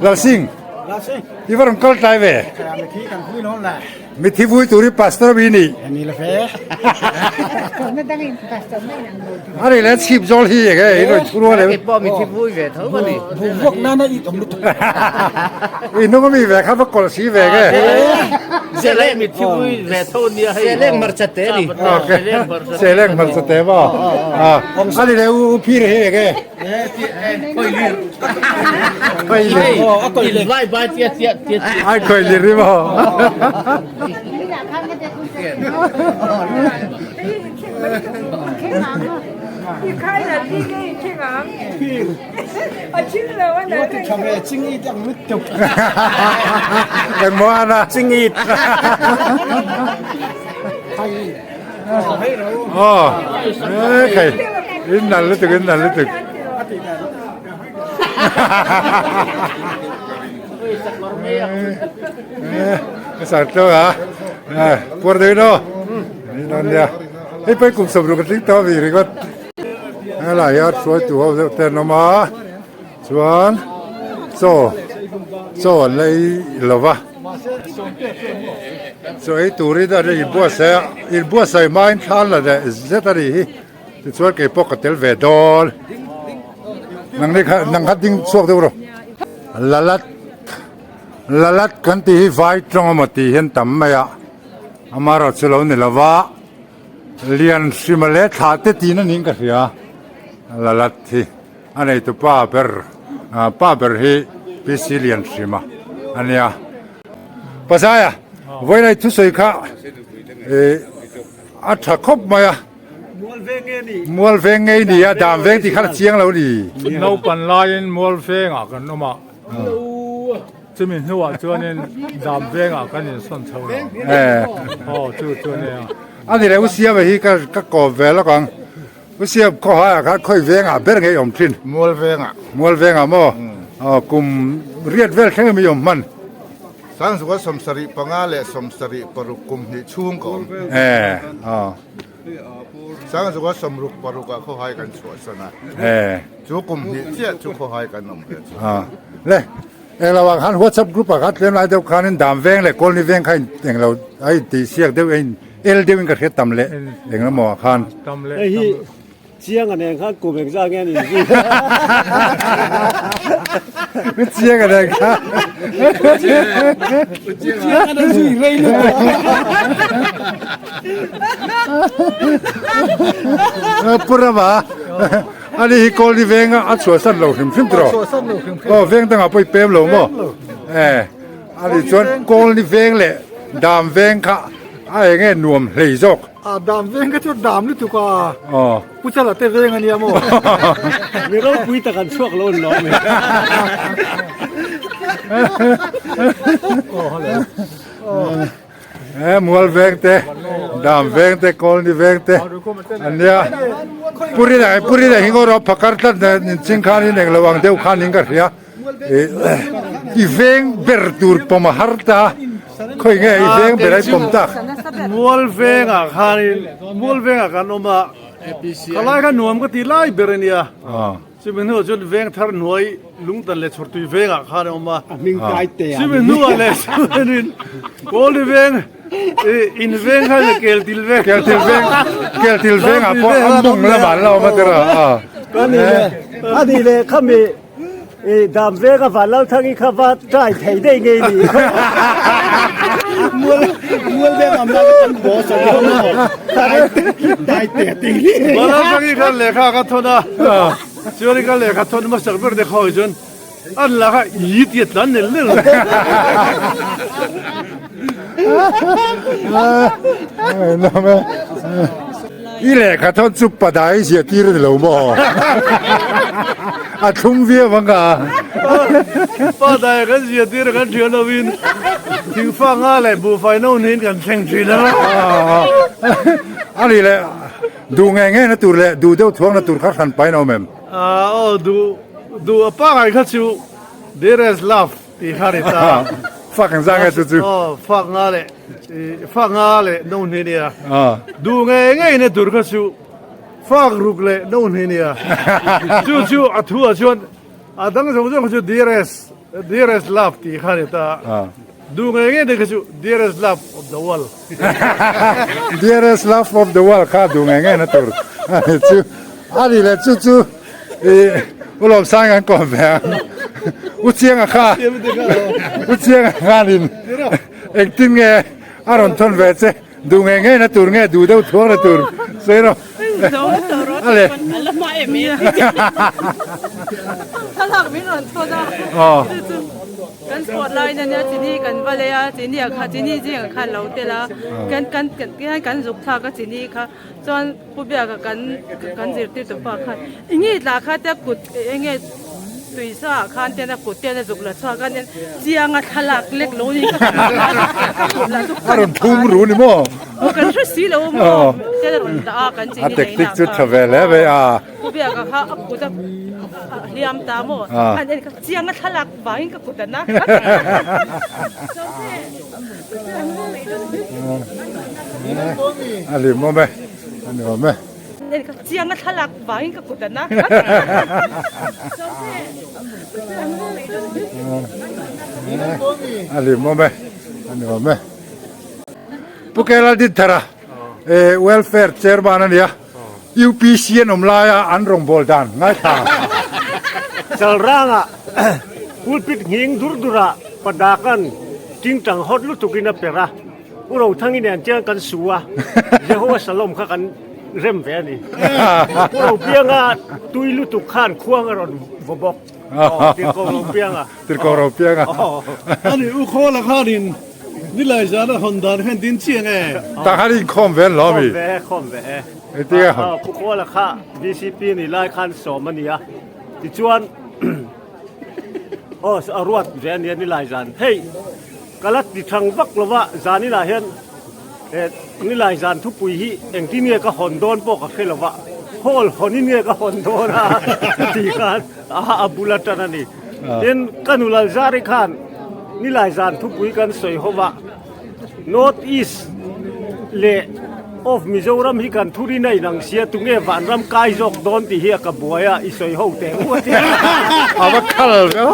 Lalsing i va rawn kal tlai ve Mithi vui tur hi pastor mi ni. A ri le chhip zawl hi enge i rawn thu rual em. Pawh mithi vui ve tho a ni. Vuak nana i awm lutuk. I hnung ami ve kha va kawlh si ve nge. Seleng mithi vui ve tho nia hei. Seleng hmarcha te ni. Seleng hmarcha te maw. A ri le u phir hi enge. Ai khoi lir ri maw. Engmaw ana? Chingit. Aw khai in nal lutuk in nal lutuk ka sar tlo a puar deuh no ni non nia hei pai kum sawm ruk a tling tawh a vi ringawt helai hian hruai tu ho deuh te an awm a chuan chaw chaw an la ei lo va. Chaw ei turin a in buatsaih a, in buatsaih hmain thla la leh zet a nih hi tichuan kei pawh ka tel ve dawn nang ni kha nang kha ding chhuak deuh rawh lalat lalat kan tih hi vai tawng emaw tih hian tam mai a amaherawh chu lo ni lo va lian hrima leh thlah te tiin a niin ka hria lalat hi. A neitu pa ber pa ber hi PC Lianhrima a nia. Pazaia, vawiin thusawi kha a tha khawp mai a. Mual veng ngei ni a, dam veng tih kha a chiang lo ni. Naupan laiin mual vengah kan awm a, chumi hnuah chuanin dam vengah kan insawn chho lo. Aw chu chu a nia. A ni leh u Siama hi ka kawp ve lawk ang. Pu Siam khawhaiah khan khawi vengah ber ngei awm thin? Mual vengah. Mual vengah maw? Aw kum riat vel thleng emaw i awm hman? Sangzuka 75 leh 76 kum hnih chhung ka awm. E aw. Sangzuka 66 ah khawhai kan chhuahsan a. E. Chu kum hnih chiah chu khawhai kan awm ve chu. Aw. Le englo ah khan WhatsApp group ah khan tlem lai deuh khanin Dam veng leh Kawlni veng kha englo a intihsiak deuh a in El deuhin ka hriat tam leh eng emaw ah khan. Hei hi chiang a nen khan kum engzah nge an inzui. Chiang a nen khan. Chiang a nen zui rei lutuk. Pu Rama ani hi Kawlni veng a chhuahsan lo hrim hrim tiraw? Aw veng dangah pawh i pem lo maw? Eh. Ani chuan Kawlni veng leh Dam veng kha a eng nge nuam hlei zawk? A Dam veng kha chu dam lutuk a, Pu Chala te veng a nia maw? Mi ropui tak an chhuak lo an lo a mi. He Mual veng te, Dam veng te, Kawlni veng te an nia. Purina Purina hi ngaw rawh phakar tlat in ching khan in englo ang deuh khan in ka hria. I veng ber tur pawm a har ta, khawi nge i veng ber a i pawm tak? Mual vengah khanin mual vengah kan awm a, ka lai kha nuam ka ti lai ber a nia. Chumi hnuah chuan veng thar hnuai lungtan leh chhawrtui vengah khan a awm a. Chumi hnuah leh chuanin Kawlni veng in veng kha Keltil veng. Keltil veng Keltil vengah pawh a mawng lamah an la awm a tiraw? A ni leh khami I dam vek a van Lalthangi kha va try thei daih ngei ni. Mual mual veng am lai kan boss a ni dai te ti ni. Van Lalthangi khan lehkha ka thawn a, chuan ka lehkha thawn hmasak ber te khawi chuan an la kha i ti a tlan nel nel. I lehkha thawn chu padai ziah tir a ni lo maw? A thlum viau ang a. Padai kan ziah tir a kan thian lovin thingfa nga leh buhfai no hnin kan thleng thin a. A nih leh duh ngei ngei na tur leh duh deuh thuang na tur kha hran pain a awm em? Aw duh duh a pangai kha chu there is love. Tih kha ni ta. Fak ang zang e chu chu. Aw fak nga leh fak nga leh no hni nia. Duh ngei ngei na tur kha chu fak ruk leh no hni nia. Chu chu a thu ah chuan A dang zawng zawng kha chu dearest dearest love tih kha a ni ta. Duh ngei ngei te kha chu dearest love of the world. Dearest love of the world kha duh ngei ngei na tur a ni chu. A ni leh chu chu i U Lawmsang an kawm ve ang. U Chianga kha U Chianga khanin engtin nge a rawn thawn ve che. Duh ngei ngei na tur nge duh deuh thuak na tur sawi rawh. A le. Thlalak min rawn thawn a. Aw. Chu chu kan sport lai na nia chini kan va lei a chini ah kha chini zingah khan lo tel a kan kan kan kan zuk thlak a chini kha chuan Pu Biaka kan kan zirtir tu pa khan enge tlah kha tia kut enge tui sa ah khan ten a kut ten a zuk la chhuak a nen chiang a thlalak lek lo ni ka kut lah chu A rawn thum ru ni maw? Aw kan hre si lo maw ten a rawn dah a kan chini A tactic chu tha ve hle mai a. Pu Biaka kha a kut a hliam ta maw an en kha chiang a thlalak vangin ka kut a na. A hlim awm e. A ni awm e. Ka chiang a thlalak vangin ka kut a na. A hlim awm e. A ni awm e. Pu Kerala Dinthara welfare chairman a nia. UPC an awm laia an rawngbâwl dan ngaithla. Chalrangah pulpit nghing dur durah Padakan tingtang hawt lutukin a per a, U Rothangin nen chian kan su a, Jehovah Shalom kha kan rem ve a ni. U Ropianga tui lutuk khan khuang a rawn vaw bawk. Aw, Tirhkoh Ropianga. Tirhkoh Ropianga. Ani U Khawla khanin Nilai zana hawn dan khan din chiang e. Tah khan inkhawm ve an lo ami? Khawm ve, khawm ve e. Engtin a hawn? Pu Khawla kha VCP ni lai khan sawm a ni a, tichuan aw a ruat ve a nia nilai zan. Hei ka la ti thang vak lo va, zan inah hian nilai zan thupui hi engtin nge ka hawn dawn pawh ka hre lo va, hall hawnin nge ka hawn dawn a tih khan a bul atan a ni. Tin, ka nu Lalzari khan nilai zan thupui kan sawi ho va, North East leh of Mizoram hi kan thurin a inang sia, tunge vanram kai zawk dawn tih hi a ka buai a, i sawi ho teh u a ti. A va khal ve aw.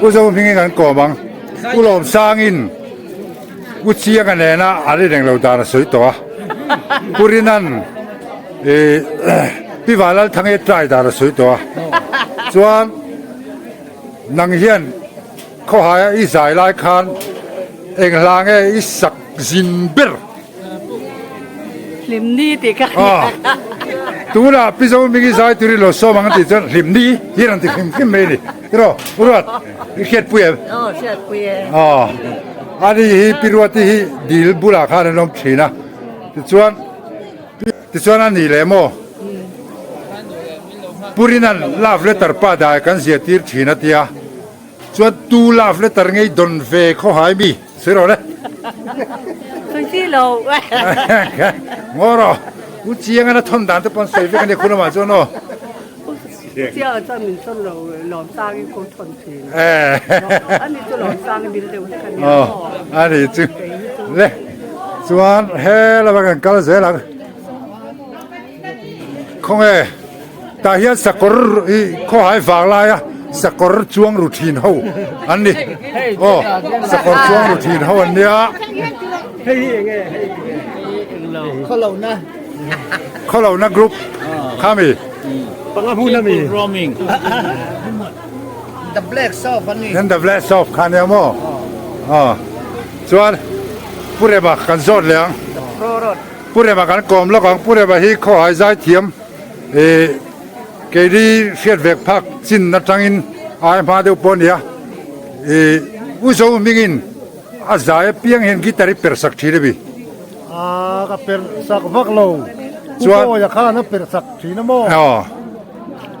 U Zo hmingin kan kawm ang. U Lawmsangin U Chianga nena an ineng lo dan a sawi tawh a. Pu Rinan ih Pi Vanlalthangi try dan a sawi tawh a. Chuan nang hian khawhaia i zai lai khan eng hla nge i sak zin ber? Hlimni tih kha a ni a. Tunah Pi Zohmingi zai turin lo sawm ang tih chuan Hlimni hi rawn ti hrim hrim mai a ni. Tiraw U Ruat, i hriatpui em? Aw hriatpui e. Aw, ani hi Pi Ruati hi dil bulah khan an awm thin a, tichuan tichuan a ni leh maw? Pu Rinan love letter pa dai kan zia tir thin a tia, chuan tu love letter ngei dawn ve khawhai mi? Sawi rawh le. Sawi chi lo. Ngaw rawh, U Chianga na thawn dan te pawh an sawi vek a nia khu lamah chuan aw. Chianga chuan min thawn lo, Lawmsangin kawr thawn thin. Ani chu Lawmsangin bil deuh hlek a nia aw. Ani chu le chuan he lama kan kal zel ang. Khawnge tah hian sakawr hi khawhai vang laia sakawr chuang ru thin ho an ni. Aw sakawr chuang ru thin ho an nia. Khawlona. Khawlona group kha mi. Panga hmun a mi. Roaming. The Black Soft an ni. Then the Black Soft kha nia maw? Aw. Chuan Pu Rema kan zawt leh ang. Pu Rema kan kawm lawk ang. Pu Rema hi khawhai zai thiam ih keini hriat vek phak chin atangin ai hma deuh pawh a ni a. Ih U Zo hmingin a zai apiang hian guitar hi per sak thin a mi. A ka per sak vak lo. Chuan Pu Bawia khan a per sak thin a maw? Aw.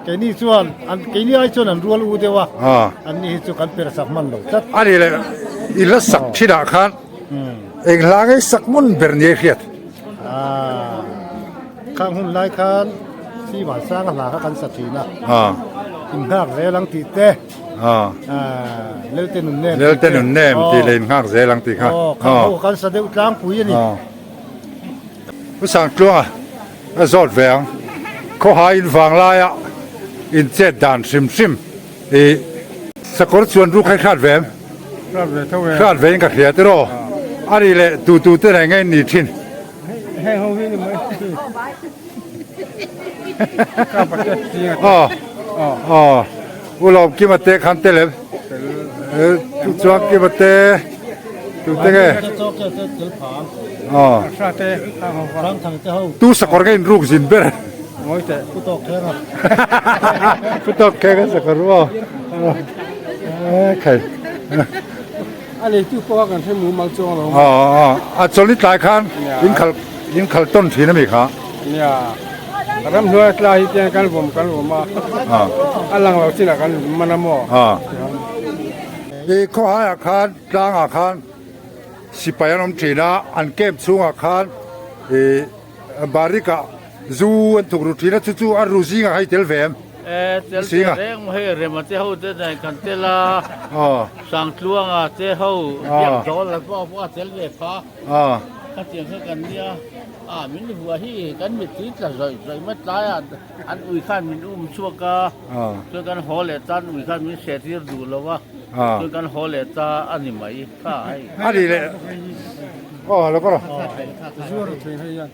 Keini chuan an keini ai chuan an rual u deuh a. Aw. An ni hi chu kan per sak hman lo tlat. A ni le i la sak thin ah khan eng hla ngei sak hmun ber ni a hriat? A khang hun lai khan Sivan Sanga hla kha kan sa thin a. Aw. Inghak zel ang tih te. Lelte nun nem Lelte nun nem tih leh inghak zel ang tih kha. Aw, kha ho kan sa deuh tlangpui a ni. Pu Sangtluanga, a zawt ve ang. Khawhai in vang laia in chet dan hrim hrim i sakawr chuan ruk hai hrat ve em? Hrat ve tho e. Hrat ve in ka hria tiraw? A ri leh tu tu te reng nge in ni thin? Heng ho hi ni mai. Aw aw U Lawm Kima te khan tel em? Tel. Chuan Kima te tu te nge? Aw. Tu sakawr nge in ruk zin ber? Ngawi teh Pu Tawk Khenga. Pu Tawk Khenga sakawr maw? Khai. A leitu pawh kha kan hre mumal chuang lo. Aw aw a chawlh tlai khan in khal in khal tawn thin a mi kha. Nia ramhnuai a tla hi tiang kan vawm kan vawm a a lang lo chinah kan man a maw. I khawhai ah khan tlang ah khan sipai an awm thin a an camp chhungah khan i Barik ah zu an thuk ru thin a chu chu a ru zingah hei tel ve em? E tel ve reng hei Rema te ho te nen kan tel a, Sangtluanga te ho biak dawl la pawh pawh a tel ve pha khatiang kha kan nia a min vuah hi kan mittui tla zawih zawih mai tlai ah an ui khan min um chhuak a chuan kan haw leh ta an ui khan min hre tir duh lo a chuan kan haw leh ta a ni mai kha hei. A ni leh. Aw lo kawr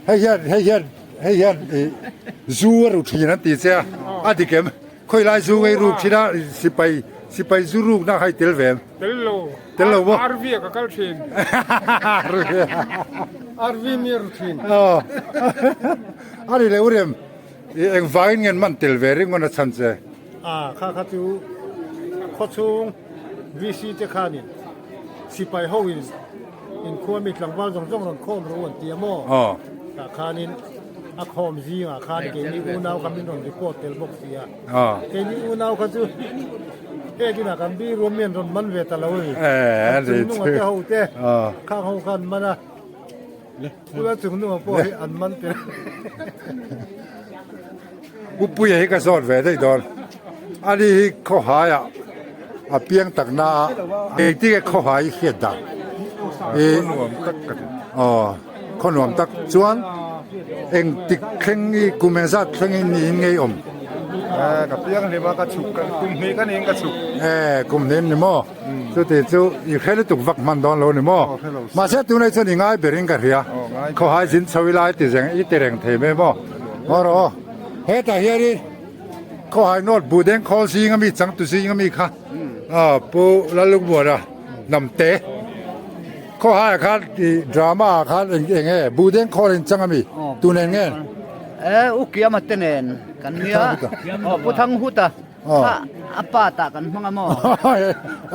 hei hian hei hian hei hian i zu a ru thin an ti che a a dik em khawi lai zu ngei ruk thin a sipai sipai zu ruk na kha i tel ve em tel lo tel lo maw RV ah ka kal thin RV RV mi a ru thin aw a ri leh u rem i engvangin ngen man tel ve ringawt a chhan che a kha kha chu khawchhung VC te khanin sipai ho in Inkhua mi tlangval zawng zawng rawn khawm rawh u an ti a maw? Tah khanin a khawm zingah khan keini unau kha min rawn report tel bawk si a. Keini unau kha chu hek inah kan bi ruam mi an rawn man ve ta lo a ni. An chungnunga te ho te khang ho kha an man a, Pula chungnunga pawh hi an man tel. Upuia hi ka zawt ve daih dawn. Ani hi khawhaiah a piang tak na a, engtin nge khawhai i hriat dan? I Khaw nuam tak ka ti. Aw, khaw nuam tak chuan engtik thleng i kum engzat thleng in niin ngei awm? Eh, ka piang hlim a, ka chhuk, kum hnih ka niin ka chhuk. Eh, kum hnih ni maw? Chuti chu i hre lutuk vak hman dawn lo ni maw? Mahse tunah chuan i ngai berin ka hria. Khawhai zin chho ila i ti zeng i ti reng thei mai maw? Aw rawh aw. Hetah hianin khawhai note buh deng khawl zing ami changtu zing ami kha Pu Lalungmuana Hnamte khawhai ah khan i drama ah khan eng eng nge buh deng khawl in chang ami tun eng nge? E u Kiama te nen kan nia Pu Thanghuta Kha a pa tah kan hmang a maw?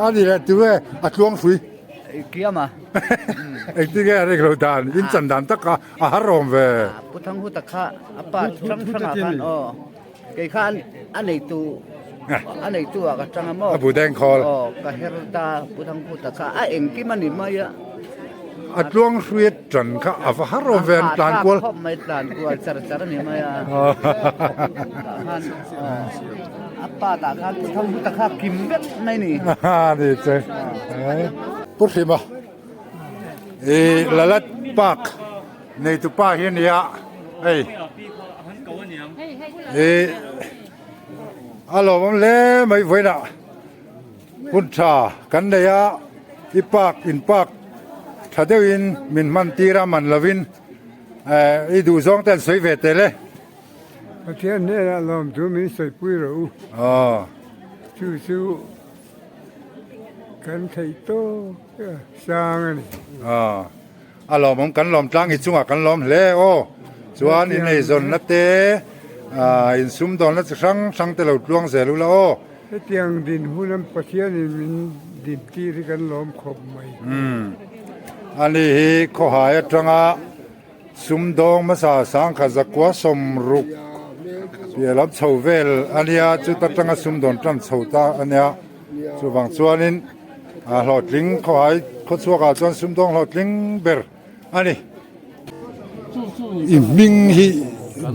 A ni le tu e a tluang hrui. Kiam a. Engtin nge a reng lo dan in chan dan tak kha a har awm ve. Pu Thanghuta kha a pa hrang hrang ah khan aw kei kha a neitu a neitu ah ka tang a maw? A bu deng khawl. Aw ka her ta Pu Thanghuta kha a engkim a ni mai a. A tluang hrui a tan kha a va har awm ve an tlan kual. Khawp mai tlan kual char char a ni mai a. Khan a pa tah khan pu thang ta kha kim vek mai ni. Ni che. Pu Hrima i Lalat Park neitu pa hi a nia hei i a lawmawm hle mai vawiinah. Hun tha kan nei a, i park in park tha deuhin min hman tir a man lovin i duh zawng te an sawi ve tel e. Pathian hnenah lawmthu min sawipui rawh u. Aw. Chu chu kan theih tawk sang a ni. Aw. A lawmawm kan lawm tlang hi chungah kan lawm hle aw. Chuan in eizawnna te in sumdawnna chi hrang hrang te lo tluang zel ula aw. Hetiang dinhmun an Pathianin min dintir hi kan lawm khawp mai. Umm. Ani hi khawhai atanga sumdawng hmasa sangkhat zakua sawmruk piah lam chho vel ania chuta tanga sumdawn tan chho ta ania chuvang chuanin a hlawhtling khawhai khawchhuakah chuan sumdawng hlawhtling ber a ni. I hming hi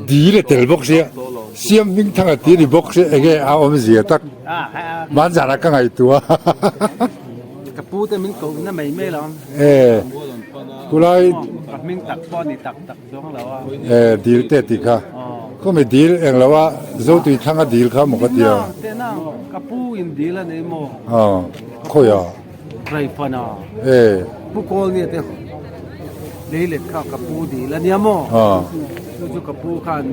dil a tel bawk sia, siam hming thang a ti a ni bawk sia enge a awmzia tak hmanzan ah ka ngaihtuah a. Ka pu te min koh na mai mai lo. E, kulai. Ka hming tak pawh a ni tak tak chuang lo a. E dil te tih kha. Khawmi dil eng lo a Zotui thlanga dil kha maw ka ti a. Teh nang ka pu in dil a nei maw? Aw khawi a? Raifan a. E. Pu kawl nia te lei let kha ka pu dil a nia maw? Aw. Chu chu ka pu khan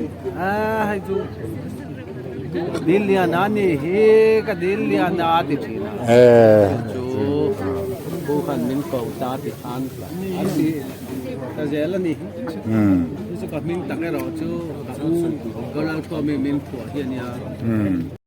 a hei chu dil lian a ni hi ka dil lian a ti thin a. E. Chu ka pu khan min ko ta ti khan an ti ta zel a ni. Umm. Chu chu ka hming tak erawh chu ka u Golalthuami min phuah hi a nia. Umm.